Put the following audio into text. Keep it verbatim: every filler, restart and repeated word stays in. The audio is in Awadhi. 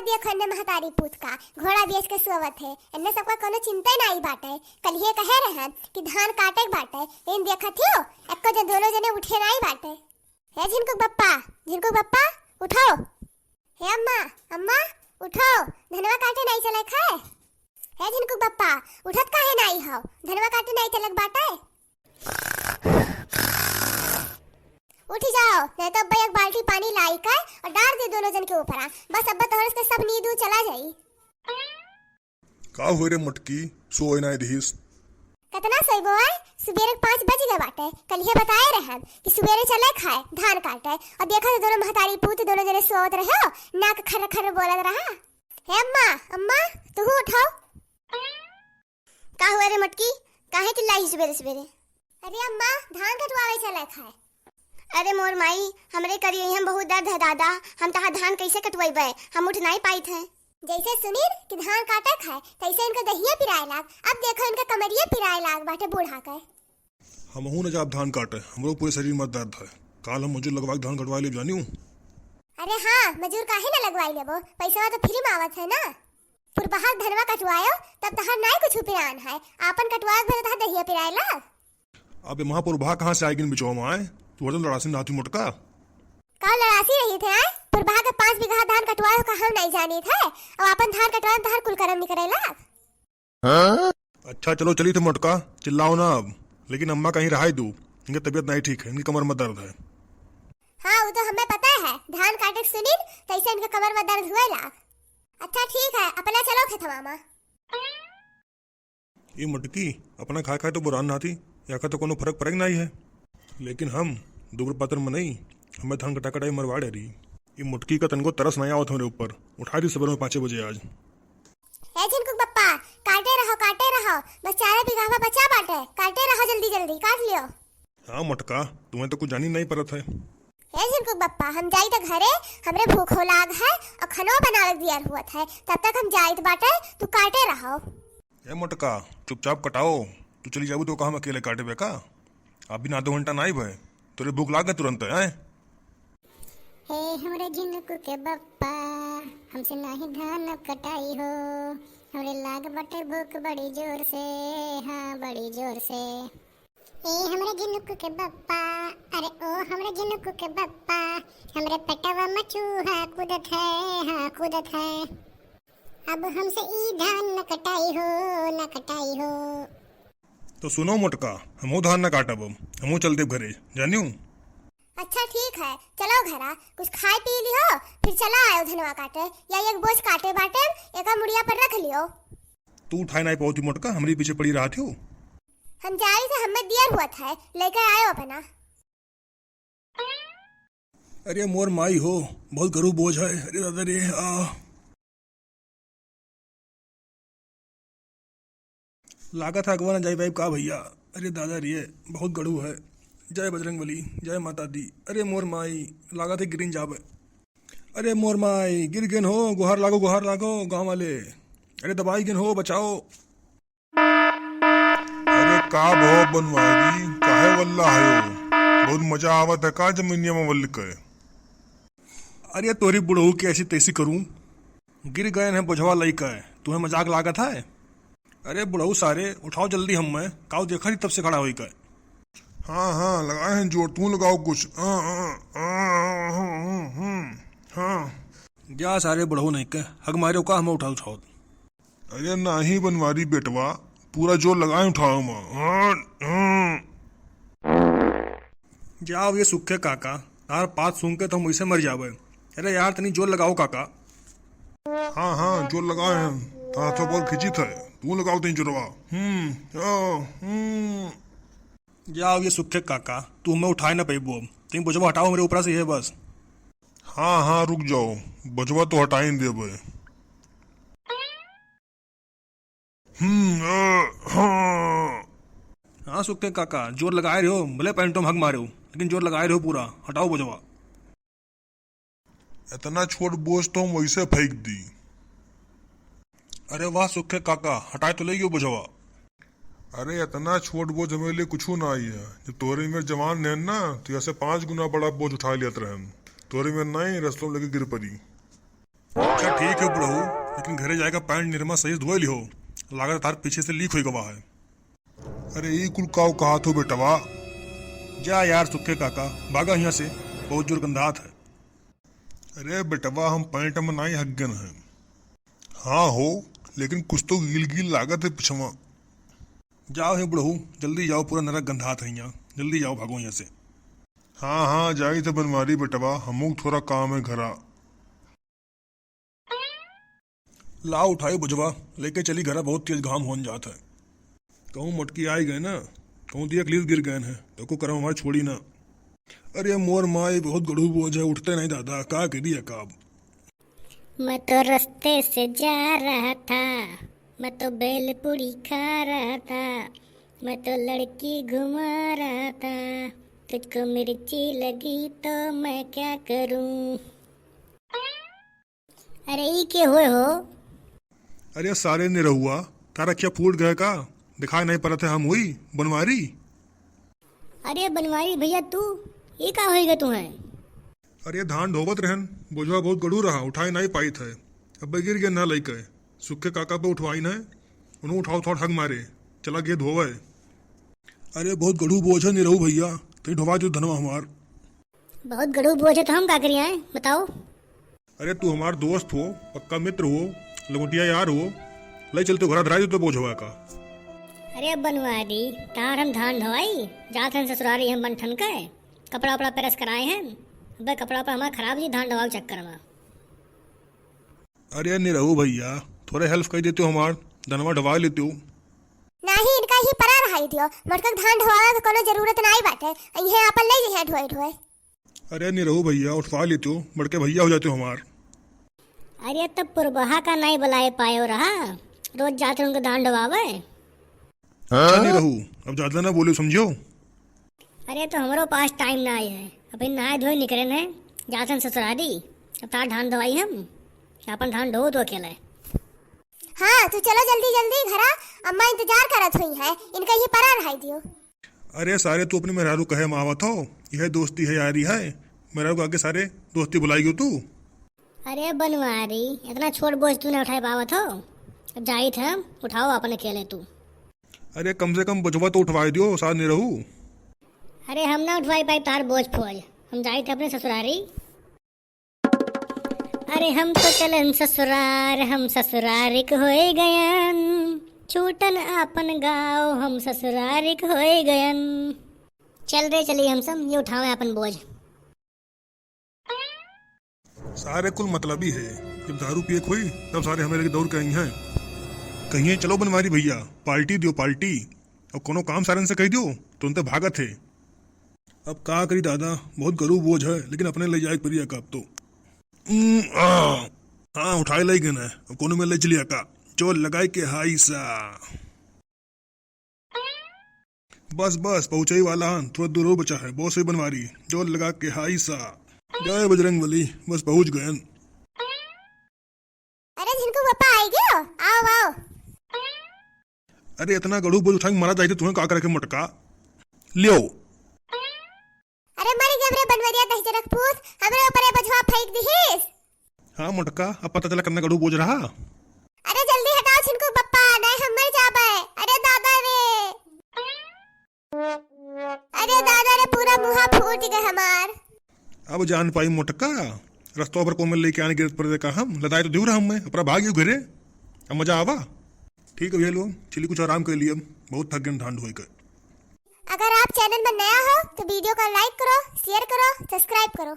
देखो एन्ने महतारी पूत का घोड़ा बेच के सोवत है, एन्ने सबका कोनो चिंता नाई बाटे। कलिहे कहे रहे कि धान काटे के बाटे, लेकिन देखत हियो, एक्को जन दोनों जने उठे नाई बाटे। हे झिनकुक बप्पा, झिनकुक बप्पा, उठो। हे अम्मा, अम्मा, उठो, धनवा काटे नाई चले खाए। हे झिनकुक बप्पा, उठत काहे नाई हो? धनवा काटे नाई चलक बाटे। उठ जाओ, नहीं तो अब्बा एक बाल्टी पानी लाई के और डार दे दोनों जन के ऊपर। बस अब्बा तोहर के सब नींद चला जाई। का हुए रे मोटकी, सोए नाई दिहिस? कतना सोइबो आय? सुबेरे के पाँच बज गए बाटे। कलिहे बताए रहन कि सुबेरे चले खाए धान काटे, और देखा तो दोनों महतारी पूत दोनों जने सोवत रहे हो, नाक खर्र खर्र बोलत रहा। हे अम्मा, अम्मा, तू उठाओ। का हुआ रे मोटकी, काहे चिल्लाई सुबेरे सुबेरे? अरे अम्मा, धान कटवावे चले खाए। अरे मोर माई, हमरे करियइहन बहुत दर्द है दादा, हम तहार धान कैसे कटवइबे, हम उठ नाई पाइत है। जैसे सुनीन कि धान काटे खाए, तैसे इनका दहिया पिराए लाग। अब देखो इनका कमरिया पिराए लाग बाटे बूढ़ा के। हमहू न जाब धान काटे, हमरो पूरे शरीर में दर्द है। काल हम मजूर लगवा के धान कटवा लेब जानियो। अरे हाँ, मजूर काहे न लगवाई लेबो, पैसा तो फ्री में आवत है ना। पुरबहा के धनवा कटवायो, तब तहार नाई कुछ पिरान है, आपन कटवाए भर तहार दहिया पिराए लाग। अब एमा पुरबहा कहाँ से आइगिन बिचवा में आए? तू हरदम लड़ासी नाथी मोटका। का लड़ासी रही थे आए? पुरबहा के पाँच बीघा धान कटवाए हो का हम नहीं जानी थे? अब आपन धान कटवाए में तहार कुल करम निकरेला। अच्छा चलो चली थे मोटका, चिल्लाओ ना अब। लेकिन अम्मा कहीं रहाई दू, इनकी तबीयत नहीं ठीक है, इनकी कमर में दर्द है। हाँ, वो तो हमें पता है, धान काटे के सुनीन तैसे इनके कमर में दर्द हुए लाग। अच्छा ठीक है, अपना चलो खेतवा में। ये मोटकी, अपना खाए खाए तो बुरान ना थी, या का तो कोनो फर्क पड़े नाई है। लेकिन हम दुबर पातर मनई, हमें धान कटा कटाई मरवा डे रही। ये मोटकी का तनको तरस नहीं आवत हमरे ऊपर, उठा दी सवेरे में पाँचे बजे आज। ए झिनकुक बप्पा, काटे रहो, काटे रहो, बस चारे बीघा बचा बाटे, काटे रहो, जल्दी जल्दी काट लियो। हाँ मोटका, तुम्हें तो कुछ जानी नहीं पड़त है। ए झिनकुक बप्पा, हम जाई त घरे, हमरे भूखो लाग है और खनो बनावे के दियर हुअत है, तब तक हम जाइत बाटे, तू काटे रहो। ए मोटका, चुपचाप कटाओ, तू चली जाबू तो का हम अकेले काटे बे का? अभी ना दो घंटा नाई भय, तोरे भूख लागे तुरंत है। हे हमरे झिनकू के बप्पा, हमसे नाही धान कटाई हो, हमरे लाग बाटे भूख बड़ी जोर से, हाँ बड़ी जोर से। ए हमरे झिनकू के बप्पा, अरे ओ हमरे झिनकू के बप्पा, हमरे पेटवा में चूहा कूदत है, हाँ कूदत है। अब हमसे ई धान न कटाई हो, न कटाई हो। तो सुनो मोटका, हमहू धान न काटब, अब हमहू चल देब घरे, जानियो। अच्छा ठीक है, चलो घरा, कुछ खाए पी लिहो, फिर चला आयो धनवा काटे, या एक बोझ काटे बाटे, एका मुड़िया पर रख लियो। तू उठाए नाई पावती मोटका, हमरी पीछे पड़ी रहत हो। हम जाई से हमें दियर हुआ था, लेकर आयो अपना। अरे मोर माई हो, बहुत गरू बोझ है। अरे दादा रे, आ। लागत है अगवा न जाई पाइब का भैया? अरे दादा रे, बहुत गरू है। जय बजरंग बली, जय माता दी। अरे मोर माई, लागत है गिरिन जाबे। अरे मोर माई, गिर गेन हो, गुहार लागो, गुहार लागो गाँव वाले। अरे दबाई गेन हो, बचाओ। अरे का भव बनवारी, काहे वल्ला हयो? बहुत मजा आवत है का जमीनिया में वल्ल के? अरे तोरी बुढ़ऊ के ऐसी तैसी करूं? गिर गए हैं बोझवा लई के, तुम्हें मजाक लागत है? अरे बुढ़ऊ सारे, उठाओ जल्दी हम मैं, काऊ देखा नहीं तब से खड़ा होई के। हाँ, हाँ, लगाए हैं जोर, तू लगाओ कुछ। हाँ, हाँ, हाँ, हाँ, हाँ, हाँ, हाँ। जा सारे बुढ़ऊ नहीं के, हग मारे का हम उठाओ, उठाओ। अरे नाही बनवारी बेटवा, पूरा जोर लगाए उठाओ माँ। हाँ, हाँ। जाओ ये सुखे काका, तार बात सुन के तो हम वैसे मर जावे। अरे यार, तनी जोर लगाओ काका। हाँ, हाँ, जोर लगाए हैं। तार हाथों पर खींची थे, तू लगाओ तनी जोरवा। हम्म, आ, हम्म। जाओ ये सुखे काका, तू हमें उठाए ना पैबो। तनी बोझवा हटाओ हमरे ऊपरा से, ये बस। हाँ, हाँ, रुक जाओ, बोझवा तो हटाई देबे। हम्म, अ, हाँ। हाँ, सुखे काका, जोर लगाए रहो, भले पैंटों में हग मारे हो, लेकिन जोर लगाए रहो पूरा, हटाओ बोझवा। इतना छोट बोझ तो हम वैसे फेंक दी। अरे वाह सुखे काका, हटाए तो ले गयो बोझवा। अरे इतना छोट बोझ हमारे लिए कुछ ना आई है। जब तोरे मेर जवान रहन ना, तो ऐसे पाँच गुना बड़ा बोझ उठा लियत रहन। तोरे मेर नहीं, रस्तों में लेके गिर पड़ी। अच्छा ठीक है बुढ़ऊ, लेकिन घरे जाएगा पैंट निरमा सही से धोए लिहो, लागत तार पीछे से लीक होई गवा है। अरे ई कुल काव कहा थो बेटवा? जा यार सुखे काका, भागा यहाँ से, बहुत जोर गंधात है। अरे बेटवा, हम पैंट में नाई हग्गन है। हाँ हो, लेकिन कुछ तो गील गील लागत है पिछवा। जाओ हे बुढ़ऊ, जल्दी जाओ, पूरा नरक गंधात है यहाँ, जल्दी जाओ, भागो यहाँ से। हाँ हाँ, जाई थे बनवारी बेटवा, हमू थोड़ा काम है घरा। लाओ उठाई बोझवा, लेके चली घरा, बहुत तेज घाम होन जात है। कहूँ मोटकी आई गए ना, कहूँ दिया लीस गिर गए हैं, तो को करम हमारे छोड़ी ना। अरे मोर माई बहुत गढ़ू बोझ है, उठते नहीं दादा, का करी अब। मैं तो रास्ते से जा रहा था, मैं तो भेलपूरी खा रहा था, मैं तो लड़की घुमा रहा था, तुझको मिर्ची लगी तो मैं क्या करूं। अरे ई के होए हो? अरे सारे निरहुआ, तार अखिया फूट गए का? दिखाई नहीं पड़त है हम हुई बनवारी? अरे बनवारी भैया तू, ई का होई गए तुम्हें? अरे धान ढोवत रहन, बोझवा बहुत गड़ू रहा, उठाई नहीं पाई थे, अब गिर गए ना लइके, सुखे काका पे उठवाई न, उन्हों उठाओ थोड़ा हग मारे, चला गए धोवे। अरे बहुत गड़ू बोझ है निरहू भैया, तई ढोवा जो धनवा हमार। बहुत गड़ू बोझ है तो हम का करिए, बताओ? अरे तू हमार दोस्त हो, पक्का मित्र हो, लंगोटिया यार हो, ले चलते घरा धराई देते बोझवा का। अरे बनवारी, तार हम धान ढोवाई, जात हन ससुरारी हम बन ठन के, कपड़ा उपड़ा प्रेस कराए हैं, अबे कपड़ा उपड़ा हमार खराब जी धान ढोवाओ चक्कर में। अरे निरहू भैया, थोड़े help कर देते हो हमार, धनवा ढोवा लेते हो। नाही, इनका ही परा रहाई दियो, मोटका के धान ढोवावे के कोनो जरूरत नाही बाटे, इहे आपन ले जइहे ढोए ढोए। अरे निरहू भैया, उठवा लेते हो, बड़के भैया हो जाते हो हमार। अरे तो पुरबहा का नाही बुलाए पायो रहा, रोज जाते उनके धान ढोवावे। अच्छा निरहू, अब ज्यादा ना बोले समझो। अरे तो हमरो पास time ना आए है, अभी नहाए धोए निकरे हैं, जाते हैं ससुरारी, अब तार धान ढोवाई हम, अपन धान ढो तो अकेले। हाँ, तू चलो जल्दी जल्दी घरा, अम्मा इंतजार करत हुई है, इनका ही परा रहाई दियो। अरे सारे, तू अपने मेहरारू कहे में आवत हो, यह दोस्ती है यारी है, मेहरारू के आगे सारे दोस्ती भुलाई गयो तू। अरे बनवारी, इतना छोट बोझ तू ना उठाए पावत हो, अब जाइत हम, उठाओ अपन अकेले तू। अरे कम से कम बोझवा तो उठवाई दियो, साथ नहीं रहू। अरे हम ना उठवाई पाई तार बोझ फोझ, हम जाइत अपने ससुरारी। अरे हम तो चलन ससुरार, हम ससुरारिक होए गयन, छूटन आपन गाँव, हम ससुरारिक होए गयन। चल रे चली हम सब, ये उठावे आपन बोझ। सारे कुल मतलबी है, जब दारू पिए के होई तब सारे हमें लेके दौड़ के आई हैं, कहिए चलो बनवारी भैया पार्टी दियो पार्टी, और कोनो काम सारन से कह दियो तो उनते भागत है। अब का करी दादा, बहुत गरू बोझ है, लेकिन अपने ले जाए के पड़ी का अब तो। उम, आ, हाँ, उठाए ले गए ना, अब कोनो में ले चलिया का, जोर लगाए के हाई सा। बस, बस, पहुँचे ही वाला हन, थोड़ा दूर और बचा है, बहुत सही बनवारी, जोर लगा के हाई सा। जय बजरंग बली, बस पहुँच गयन। अरे झिनकू पापा आई गयो, आओ, आओ। अरे इतना गड़ू बोझ उठाई मारा जाए तो तुम्हें का करे के मोटका? लियो। अरे मर गए रे बनवरिया दहिजरक पूत, हमरे ऊपर ये बोझवा फेंक दिहिस। हाँ मोटका, अब पता चला कितना गड़ू बोझ रहा। अरे जल्दी हटाओ झिनकू बप्पा, नहीं हम मर जाबे। अरे दादा रे, अरे दादा रे, पूरा मुहा फूट गए हमार। अब जान पाई मोटका, रस्तवा पर कोमल लेके आने गिरत पड़े का हम, लदाई तो देव रहा हम मैं, अपना भाग गयो घरे। अब मजा आवा। ठीक है भैया लोग, चलिए कुछ आराम कर लिए, बहुत थक गए धान ढोए कर। अगर आप channel में नया हो तो video का like करो, share करो, subscribe करो।